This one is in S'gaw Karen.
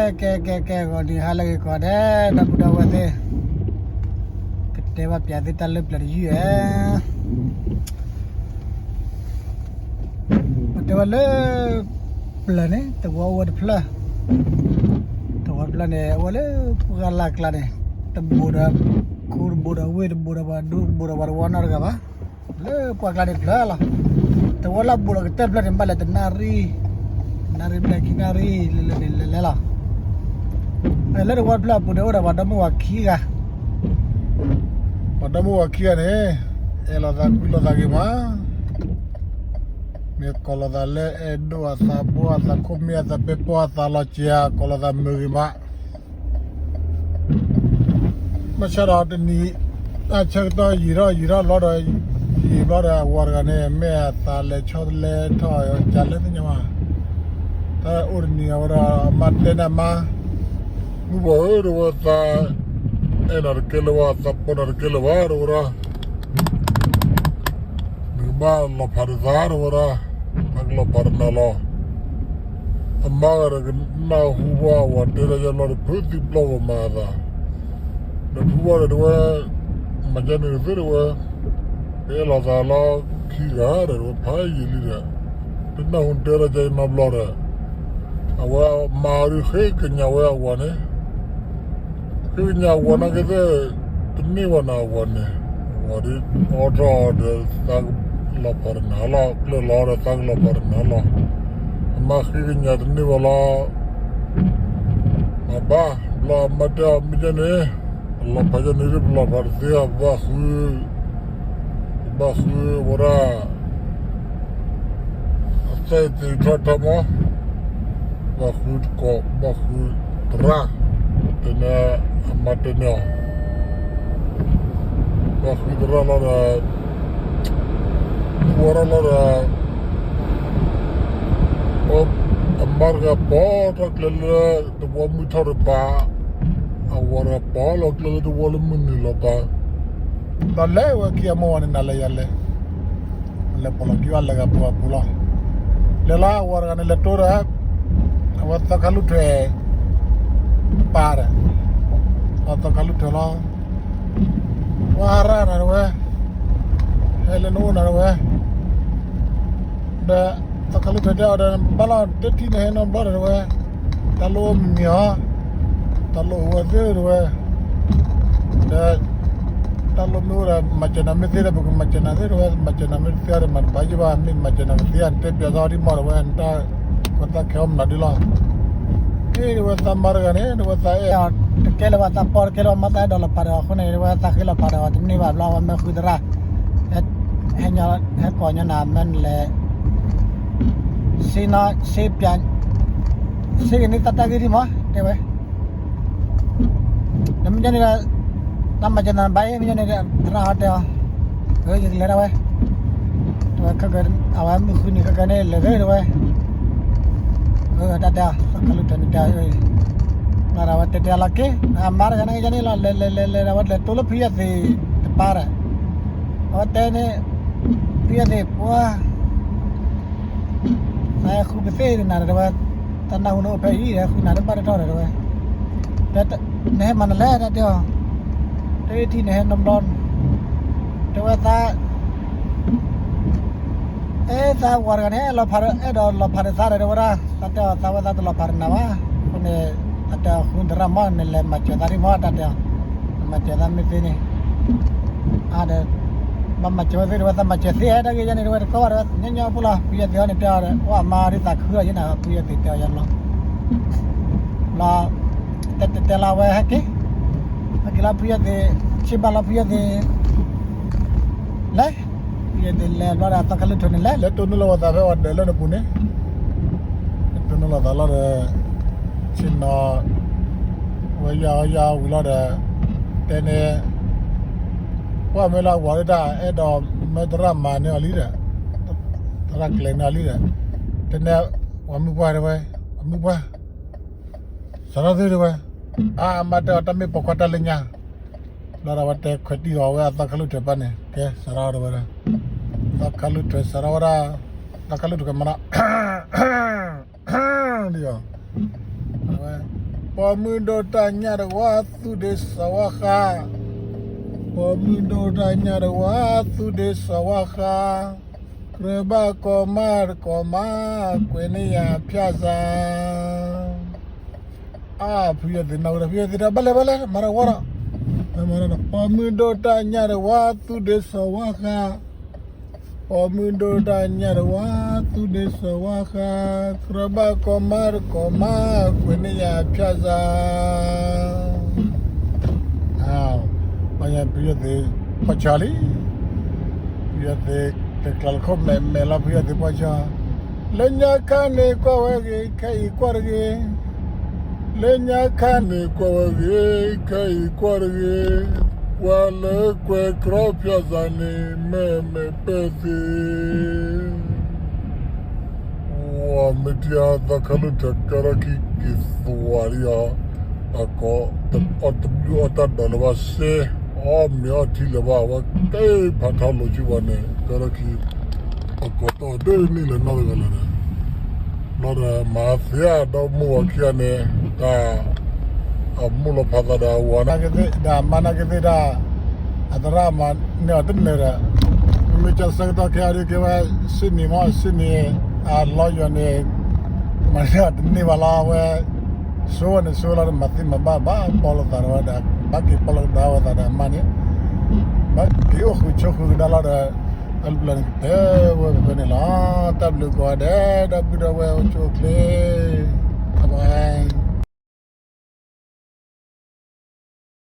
ကဲ ကဲ ကဲ ဂီၤနံၤဟါလၢအဂ့ၤကိးဂၤဒဲး ဒီပုၢ်ဒီဝဲၢ်သ့ၣ်, ကတဲဘၣ်ပျးသုတၢ်လၢပျၢၤတယုၢ်ဧါ. ပတဲဝဲလၢ ပျၢၤန့ၣ် သဝီအိၣ်ဝဲတဖျၢၣ်, သဝီတဖျၢၣ်န့ၣ် အိၣ်ဝဲလၢပှၢ်လၢ်ကျါန့ၣ်, တဘိဒီး ခိတဘိဒီးဝ့ၢ်တဘိဒီးပှၤဒူတဘိဒီးပှၤတဝီနီတဂၤဘၣ်, လၢပှၢ်ကျါန့ၣ်တဖျၢၣ်လီၤ. သဝီလၢအဘိးဒီးကတၢၢ်ဖျၢၣ်န့ၣ် ဘၣ်လဲၤတနၣ်ရံၣ်, နၣ်ရံၣ်ဘျဲၣ်ခံနၣ်ရံၣ် လဲၤလဲၤလဲၤလဲၤလီၤ. လၢသဝီတဖျၢၣ်အပူၤန့ၣ် အိၣ်ဒီးပှၤဒီမါဝၤခံဂၤ, ပှၤဒီမါဝၤခံဂၤန့ၣ် အဲၣ်လိာ်သးကွံလိာ်သးဂ့ၤမး, မ့ၢ်ကိးလိာ်သးလၢအဲၣ်ဒိၣ်အသးဘိအသးခိၣ်မ့ၢ်အသးပဲပီအသးလီၤစဲး ကိးလိာ်သးမုာ်ဂ့ၤမး. ဘၣ်ဆၣ်ဒီးတနံၤအဆၢကတီၢ်ယံာ်ထီၣ်ယံာ်ထီၣ်ဘျီဒီး, ယံာ်ဘျီဒီးအဝၤတဂၤန့ၣ် မ့ၢ်အသးလဲၤဆီတလဲထီၣ်ကလဲၣ်သ့ၣ်ညါမး, တၢ်အိၣ်တနံၤအဝဲဒီး အမါတဲန့ၢ်အမါ, မုၢ်ဘီဧၢ တဲဝဲ သးအဲၣ်နၤတကဲလၢၤဘၣ်, သးပီနၤတကဲလၢၤဘၣ် တဲဝဲဒၣ် နကဘၣ်လီၤဖးတသး တဲဝဲဒၣ်, နကလီၤဖးတနၤလီၤ. အမါဂၤဒီးကနၢ်ဟူဘၣ်အဝၤတဲတၢ်ယါဘျီဒီး ဖုးသံပျီၢ်ဂီၤမၤအသး, ဒီးဖုးဘၣ်ဒီးတဲဝဲ, မၤကန့ၣ်သ့ တဲဝဲ, ပအဲၣ်လိာ်သးလီၤခံဂၤဒီး တဲဝဲ ဖးယံာ်လံဒီး, တနၢ်ဟူတဲတၢ်ယါနီတဘျီဒီး, အဝဲမၤဒုးဃ့ကညးဝဲအဝၤန့ၣ် ဃ့ကညးအဝၤနာ်က့သ့ၣ်, တန့ၢ်ဘၣ်နၤအဝၤန့ၣ်, အဝၤဒ်အီထီၣ်ဒီးသးကလီၤဖးတနၤလီၤ, ကျၢၢ်လီၤဒီးသးကလီၤဖးတနၤလီၤ. အမါဃ့ကညးတန့ၢ်ဘၣ်လီၤ. မၤဘၣ်ဘျီအမါတဲအီၤ မ့ၢ်ကန့ၣ်, ပလီၤဖးကန့ၣ် ပလီၤဖးတသ့ဧါ, ပဘၣ်ဃု, ပဘၣ်ဃုဝဲဒၣ် အသဲသ့ၣ်ထီၣ်ထီမး, ဘၣ်ဃုတကိး ဘၣ်ဃုသရၣ်, တဲန့ၣ်, အမါတဲန့ၢ်အီၤ, ဘၣ်ဃုသရၣ်လီၤဒီး, ဝဲဒၣ်လီၤဒီး, အမါတဂၤပိာ်ထီၣ်ကျဲလၢသဝီမုၢ်ထီၣ်တပၤ, အဝၤတဂၤပိာ်လီၤကျဲလၢသဝီလၢမုၢ်နုာ်လီၤပၤ ဒီးလဲၤဝဲခံအမိၢ်ဝဲန့ၣ် နၤလဲၤယၤလဲၤ, လဲၤပိာ်လီၤခံဘၣ်လၢဂၤပူၤအပူၤလီၤ. လဲၤလီၤအဝၤတဂၤန့ၣ် လဲၤတိဒီး အဝဲသီခါလူၣ်ထွဲ တပၤဒီး, အသီခါလူၣ်ထွဲလီၤ. ဝါရၣ်နၤတဝဲ, ဟဲလၢနအိၣ်နၤတဝဲ ဒီးသီခါလူၣ်ထွဲတဲအီၤဒီး ဘၣ်လီၤတထံၣ်န့ၣ်ဟဲနီတဘျီဒီးတဝဲ, တၢ်လိၣ်အိၣ်မံၤမံၤဧါ, တၢ်လိၣ်အိၣ်ဝဲသ့ၣ်တဝဲ, ဒီး တၢ်လိၣ်မ့ၢ်အိၣ်ဒီး မၤစၢၤနၤမ့ၢ်သ့ဒီး ပကမၤစၢၤနၤသ့တဝဲ, မၤစၢၤနၤမ့ၢ်တသ့ဒီး မၤတဘၣ်ယံၣ်ဘၣ်, မ့ၢ်မၤစၢၤနၤကသ့ဧါ, နတဲပျးသီဒ်မီၢ်တဝဲ, နတၢ်ကီတၢ်ခဲအိၣ်မနုၤဒ်လီၤ. အ့ တဝဲသးမါတဂၤန့ၣ် တဝဲသးအဲၣ်အီၤတကဲလၢၤဘၣ်, သးပီတကဲလၢၤဘၣ်, မ့ၢ်သးအဲၣ်ဒိးလီၤဖးဒီးအီၤအဃိန့ၣ် တဝဲသးဃ့လီၤဖးဒီးအီၤတန့ၢ်ဘၣ်ဘျီ အဝဲမၢဃုသရၣ်, ဟဲညီ ဟဲကိးညီနၤ မ့ၢ်နလဲၤ စ့နီၢ် စ့ပျး စ့ကန့ၢ်တၢ်တၢ်ဂ့ၢ်ဒံးမး တဲဝဲ, နမ့ၢ်န့ၣ်ဒီး တၢ်မၤစၢၤနၤဘၣ်အံၤ မ့ၢ်န့ၣ်ဒီး သရၣ်ဟီတဲအီၤ, အၢ ယကလဲၤဒၣ်ဝဲ, တဝဲခဲက အဝဲမုၢ်ဃုနံၤခဲကနံၣ်န့ၣ် လဲၤဂ့ၤတဝဲ, အၢ တၢ်တဲအီၤ သီခါလူၣ်ထွဲန့ၣ်တဲအီၤ, လီၤဒီးအဝဲတဲတဲအီၤလီၤက့ၤ အမါတဂၤန့ၣ်ကန့ၣ်လီၤ လဲၤလဲၤလဲၤလဲၤဒီး အဝဲလဲၤတိလၢဖုယီၢ်သ့ၣ်တပၤဒီး အဝဲတဲန့ၣ် ဖုယီၢ်သ့ၣ်ပှၤ သးဟဲဃုပသ့ၣ်နၤဒီးတဝဲ, တၢ်နၢ်ဟူန့ၣ်အိၣ်ဖဲအံၤ ဟဲဃုနၤတဘၣ်တထီၣ်ဒီးတဝဲ, နဟဲမၤနလဲၣ် တၢ်တဲအီၤ, တထံၣ်နဟဲနီတဘျီ, တဲဝဲသး အဲ သးဝၤတဂၤန့ၣ် အဲၣ်လီၤဖးဒီး အဲၣ်ဒိးလီၤဖးဒီးသးဒီးတဝဲဒၣ်, သးတဲအီၤသးဝဲသးတလီၤဖးဒီးနၤဘၣ်, အဃိန့ၣ် သးတဲအီၤဃုသရၣ်မး နလဲၤမၤစၢၤသးဒံးမး တၢ်တဲအီၤ, နမၤစၢၤသးမ့ၢ်သ့န့ၣ် အါဒီး ဘၣ်မၤစၢၤဝဲသ့ၣ်တဝဲ သးမၤစၢၤသ့ တၢ်ဂ့ၢ်ယဲန့ၣ်တဝဲ တကီဘၣ်တဝဲ ညီညီဖိလီၤ ဖုယီၢ်သ့ၣ်အီၤန့ၣ်တဲအီၤဒီး အိၣ်အမါဒ်သးခုအီၤယဲန့ၣ် ဖုယီၢ်သ့ၣ်တဲအီၤယဲလီၤ, လီၤ တဲတဲတဲလီၤဝဲဟဲက့ၤ, ဟဲက့ၤလီၤဖုယီၢ်သ့ၣ် ဆ့ၣ်ဘၣ်လီၤဖုယီၢ်သ့ၣ် လဲၤ, ဖုယီၢ်သ့ၣ်လဲၤဘျီဒီး သီခါလူၣ်ထွဲန့ၣ်လဲၤ လဲၤတိၢ်နီၣ်လီၤဝဲသးဖဲအဝဲဒၢးလၢနပူၤန့ၣ်, လဲၤတိၢ်နီၣ်လီၤသးလီၤဒီး ဆ့ၣ်နီၤ ဝဲယါအီၤယါအီၤဝံၤလီၤဒီး တဲန့ၣ် ပှၢ်မ့ၢ်လၢအဝၤဒၣ် အဲၣ်ဒိးမၢသရၣ်မၤန့ၢ်အီၤလံဒီး သရၣ်ကျဲၤန့ၢ်အီၤလံဒီး တဲန့ၣ် ပှၤမုၢ်ပှၢ်တဲဝဲ ပှၤမုၢ်ပှၢ် စးထီၣ်သ့ၣ်တဲဝဲ အါ အမါတဲအီၤတၢ်မ့ၢ်ပိာ်ခွါတၢ်လၢညါ ဘျီဒီးအဝဲတဲခွဲးတံၢ်အီၤဝဲအသီခါလူၣ်ထွဲပၢ်န့ၣ် ကဲစးထီၣ်တဲဝဲဒၣ် သီခါလူၣ်ထွဲစးထီၣ်ဝဲဒၣ် သီခါလူၣ်ထွဲကမၤနီၤ ဒ်အီၤ အဝဲ ပိာ်မုၣ်ဒိၣ်တၢ်ညၣ်တဝါ သူၣ်ဒ့စီၤဝါဃါ, ပိာ်မုၣ်ဒိၣ်တၢ်ညၣ်တဝါ သူၣ်ဒ့စီၤဝါဃါ, ကြၢးဘၣ်ကိးမါတကိးမါ, ကွဲးန့ၢ်ယၤဖၠၣ်စၢ်. အါ ဖုယသ့ၣ်နီၣ်ဝဲဒီး ဖုယသ့ၣ်တၢ် ဘၣ်လဲၣ်ဘၣ်လဲၣ် မၤတဝီဒီး, ပိာ်မုၣ်ဒိၣ်တၢ်ညၣ်တဝါ သူၣ်ဒ့စီၤဝါဃါ, ပိာ်မုၣ်ဒိၣ်တၢ်ညၣ်တဝါ သူၣ်ဒ့စီၤဝါဃါ, ကြၢးဘၣ်ကိးမါတကိးမါ, ကွဲးန့ၢ်ယၤဖၠၣ်စၢ်. ပှၤညါဖုယသ့ၣ် ပှၤဆါလံ, ဖုယသ့ၣ် ကကျါလၢခိၣ်မဲာ်မဲာ်လီၤ ဖုယသ့ၣ်ပှၤဆါ, လၢညါခါန့ၣ်ကွၢ်ဝဲဂ့ၤ ခဲအံၤကွၢ်တဂ့ၤ, လၢညါခါန့ၣ်ကွၢ်ဝဲဂ့ၤ ခဲအံၤကွၢ်တဂ့ၤ, ပှၤလၢကွဲးကြီဖၠၣ်စၢ်န့ၣ် မ့ၢ်မဲာ်ပဲၢ်သ့ၣ် ဝဲမ့ၢ်တံၢ်အသီခါလၢထၢၣ် ကဲထီၣ်ခံက့ၤသွးလံအီၤ, အကိး အီၣ်တဘျုးအီၣ်တၢ်ဒိးလၢၤဘၣ်စ့, အီၣ်မ့ၤအီထံလၢၤဘၣ် အဝဲကဲဖးထီလိာ်ဆူပှၤန့ၣ် ကဲထီၣ်ခံ အကိးတီၢ်ဒ်န့ၣ်လၢၤနီတဂၤလၢၤဒီး, ဘျီဒီးမၤသ့ဧါ ဒီမါဝၤခံဂၤန့ၣ် တၢ် အမိၢ်လီၤဖးသးဒီးအဝၤနာ်က့သ့ၣ် ဒီးအမါနာ်က့သ့ၣ်တၢ်, အသရၣ်မၤန့ၢ်အီၤတန့ၢ်ဒီး, မ့ၢ်ကဆၢကတီၢ်ခဲအံၤဒ်ကဲဝဲ စ့နံၤမ့ၢ်စ့နံၤ, အလီယွၤန့ၣ် မၤန့ၢ်အီၤတန့ၢ်ဘၣ်လီၤ အဝဲ ဆိဝဲန့ၣ်ဆိလီၤဒီး မၤသ့မၤဘၣ်ဘၣ်ပီၣ်လိာ်သးဒီးဝဲဒီး ဘၣ်က့ၤပီၣ်လိာ်ကဒါဝဲသးဒီးအမါန့ၣ်, ဘၣ်က့ၤအိၣ်ဃုာ်ဆိးဃုာ်ကဒါလီၤဒီး, တၢ်ဘျုးန့ၣ်ကတဲဝဲဖဲန့ၣ်လီၤ. တၢ်ဘျုးကိးဂၤဒဲး ဒီပုၢ်ဒီဝဲၢ်အိၣ်ဆူၣ်အိၣ်ချ့, ဘၣ်ဘၣ်.